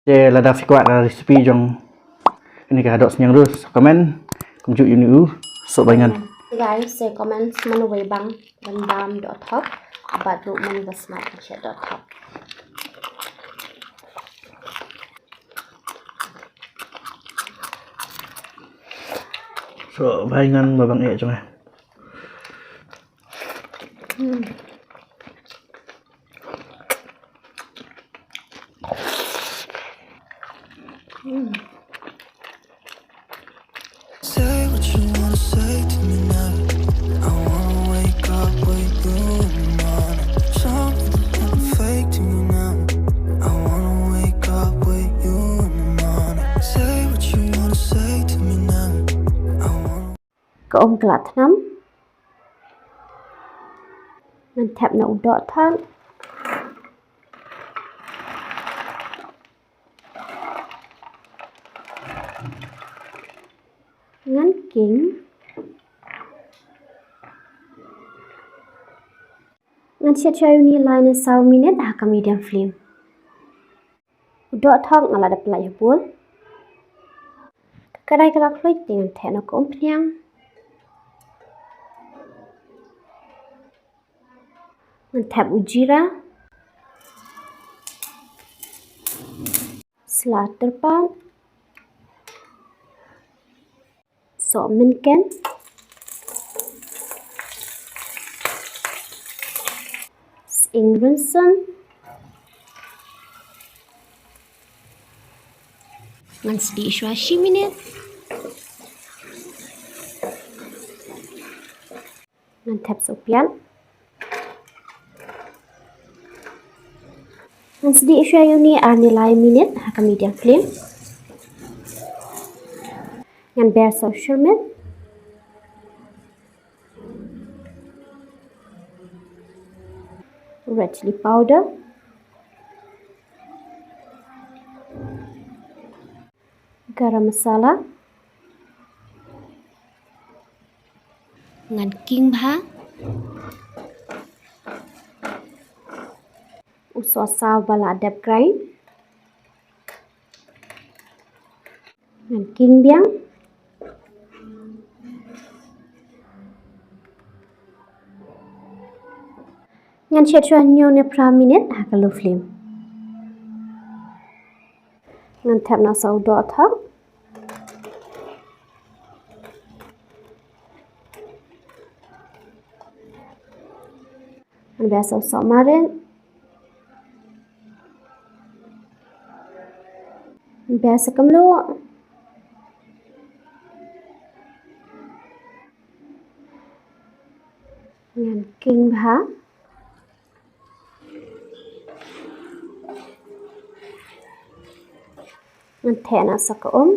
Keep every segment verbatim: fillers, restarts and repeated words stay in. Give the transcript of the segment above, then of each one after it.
Te lada phi kwah ka recipe jong kane ka dohsniang ruh, sa comment. Kumjuh ïa une u sohbaingan. Guys, sa comment mano wei bang ban bam dohthok bad ruh mano ba smat ban shet dohthok. Sohbaingan ba bang eh jong eh. Hmm. Hmm. Say what you wanna say to me now. I wanna wake up with you in the morning. Show me there's nothing fake to me now. I wanna wake up with you in the morning. Say what you wanna say to me now. I wanna Ka um kla thnam. Ngan thep na u dohthok. Ngan king. Ngan shet shuwa ïa une lai ne saw minit ha ka medium flame. U dohthok nga la dep pyllait ha bowl. Ka kadaï ka la khluit, te ngan thep na ka umphniang. Ngan thep u jira. Sla tyrpad. Sohmynken. Sying rynsun. Ngan sdieh shuwa shi minit. Ngan thep sohpiat. Ngan sdieh shuwa ïa une ar ne lai minit ha ka medium flame. Ngan ber sohshyrmit. Red chilli powder. Garam masala. Ngan king bha. U sohsaw ba la dep grind. Ngan king biang. Ngan shet shuwa hynñiew ne phra minit ha ka low flame. Ngan thep noh sa u dohthok. Ngan ber sa u sohmarit. Ngan ber sa kumno. Ngan king bha. Ngan thep noh sa ka um.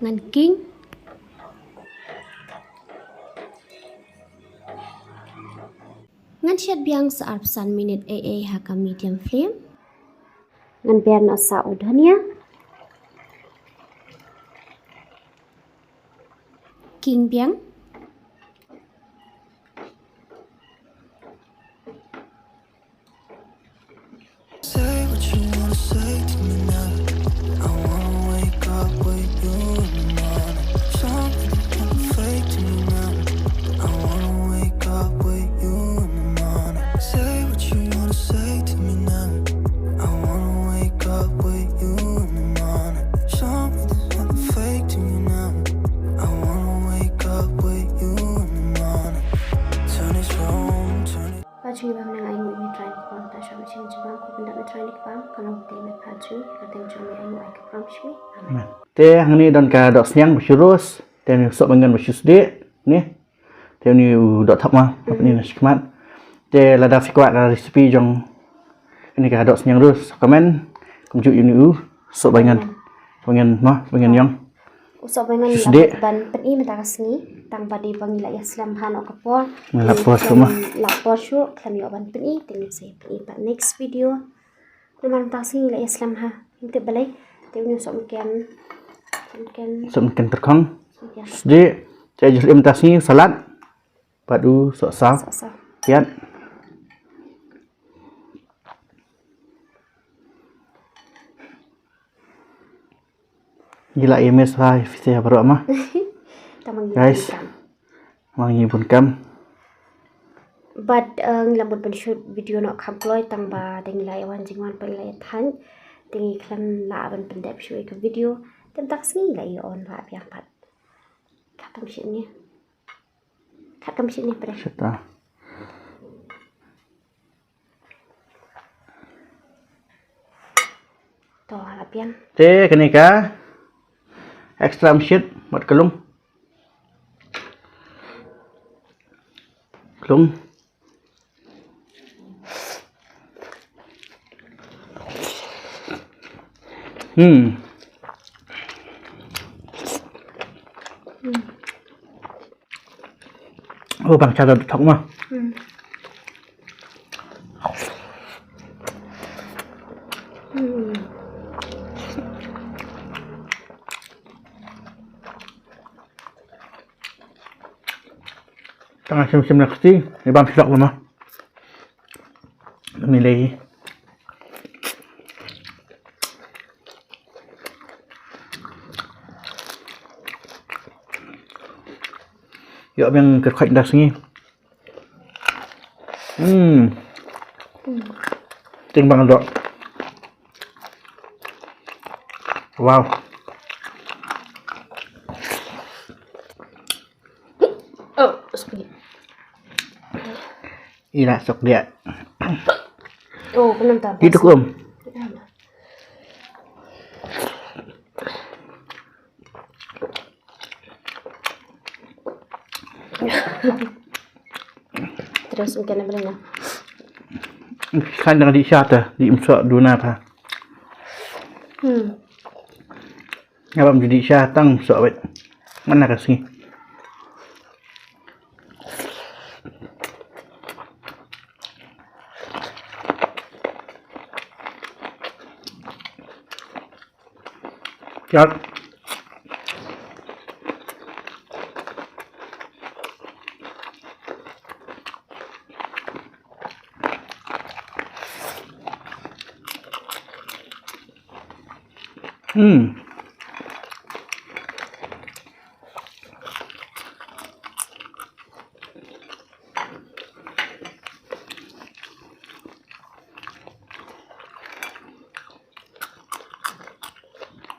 Ngan king. Ngan shet biang sa arphew san minit ei ei ha ka medium flame. Ngan ber noh sa u dhania. King biang. Say what you wanna say to me now. I wanna wake up with you in the morning. Something fake to me now. I wanna wake up with you in the morning. Say what you wanna say to me now. I wanna wake up with you in the morning. Show me there's nothing fake to me now. I wanna wake up with you in the morning. Turn this room, turn it Ba jong ngi ba mynta ngi ainguh ïa me Trai Kpa, ta shah ba jong ngi jong ngi, ko pynda me Trai Kpa, ka long te me Trai, ka teng jong me ainguh ai ka pram shmi. Amen. Te hangne don ka dohsniang ba shu roast, te une u sohbaingan ba shu sdieh, ne. Te une u dohthok ma, hapdeng ne shi khmat. Te lada phi kwah ka recipe jong kane ka dohsniang roast, comment, kumjuh ïa une u sohbaingan. Sohbaingan ma, sohbaingan ïong. U sohbaingan ngi la mut ban pyni mynta ka sngi, tang ba dei ba ngi la ïaslem bha noh ka por. Ngi la por shuh ma. Ngi la por shuh, khlem ïoh ban pyni, te ngin sa ïa pyni pat next video. Namar mynta ka sngi ngi la ïaslem bha. Ngim tip balei. Te une u sohmynken. Sohmynken. Sohmynken tyrkhong. Sohmynken. Sdieh. Te ju leit mynta ka sngi salad. Bad u sohsaw. Sohsaw. Kiad. Ngi la ïa miss bha ïa phi baroh ma. Tang ma ngi Guys. Bun kam. Ma ngi bun kam. Bad, eh, ngi la mut ban shoot video noh kham kloi tang ba dang ngi la ïa wan jingwan pat ngi la ïa thaiñ. Te ngi khlem lah ban pyndep shuh ïa ka video. Te mynta ka sngi ngi la ïa on lah biang pat. Khatam shit ne. Khatam shit ne pre. Shit ah. To, la biang. Te kane ka extra mshit bad ka lung. Ka lung. Hmm. Hmm. Oh, bang cha da thok ma. Hmm. Hmm. Tang shim shim na kti, ni bam shilok lama. Ni lei. Ïoh biang kyrkhat da sngi. Hmm. Ting bang dok. Wow. Oh, sorry. Ina sok dia. Oh, kenapa tak? Itu kum. Terus mungkin apa dah? Kan dengan di syata, di msok duna pa. Hmm. Ngam ju dih sha tang soh wet. Mana ka sngi. Kiad. Hmm.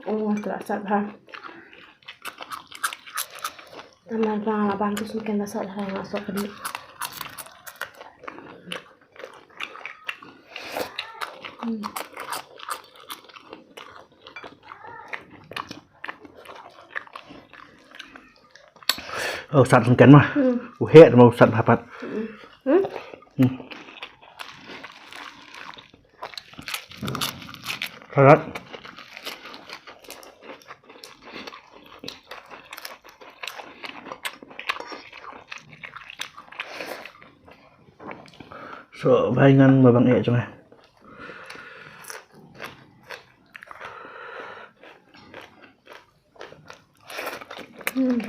Oh, terasa ha. Tambah bang, bang tu sungkan rasa ha, masuk ke ni. Hmm. Oh, sat sengken mah. Hmm. U heh mah u sat hapat. Hmm. Hmm. Salat. So, bha ngan ba bang eh jong eh. Hmm.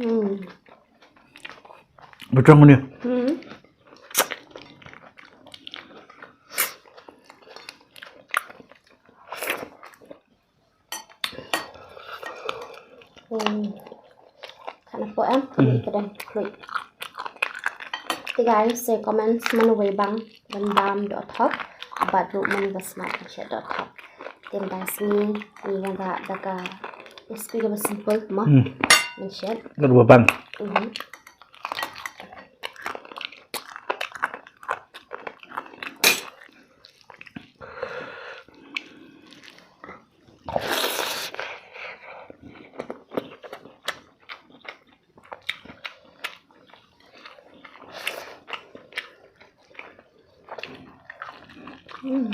Hmm. Betul ni. Hmm. Hmm. Kan apa em? Hmm. Kami kedai kluit. Te guys, sa comment mano wei bang ban bam dot hop. Bad ruh mano ba smat kan shet dot hop. Te mynta sngi ngi wan da da ka recipe kaba simple mo. Hmm. Ban shet. Kaba bang. Mhm. Hmm.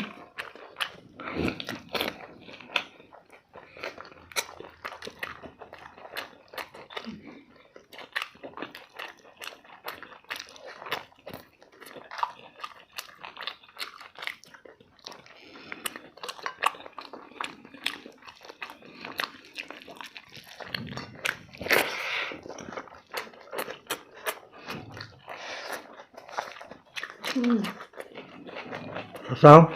Sao?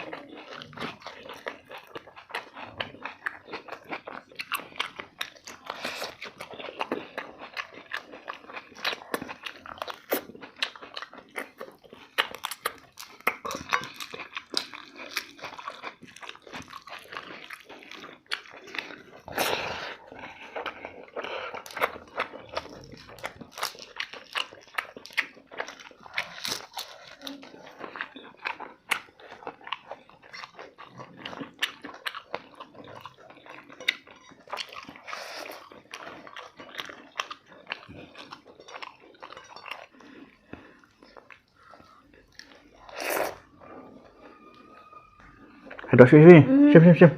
Haduh sini, sini. Shim, shim, shim.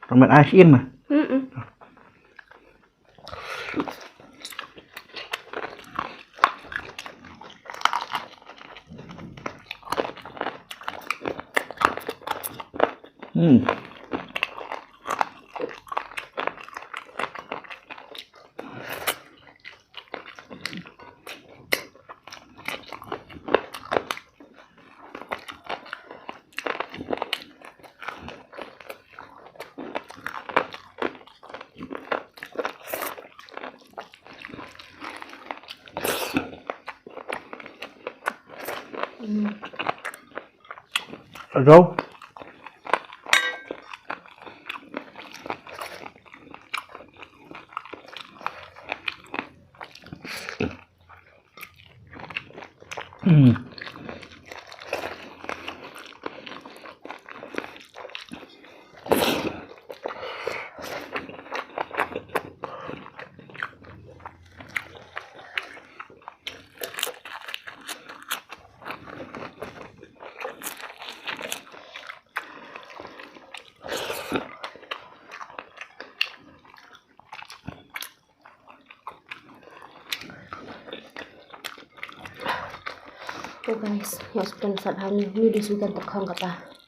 Ramen asin mah. Mm-mm. Hmm. Rau. Oh guys, ïa shu pynshad ha ni, ni dei shu kan tkhong kata.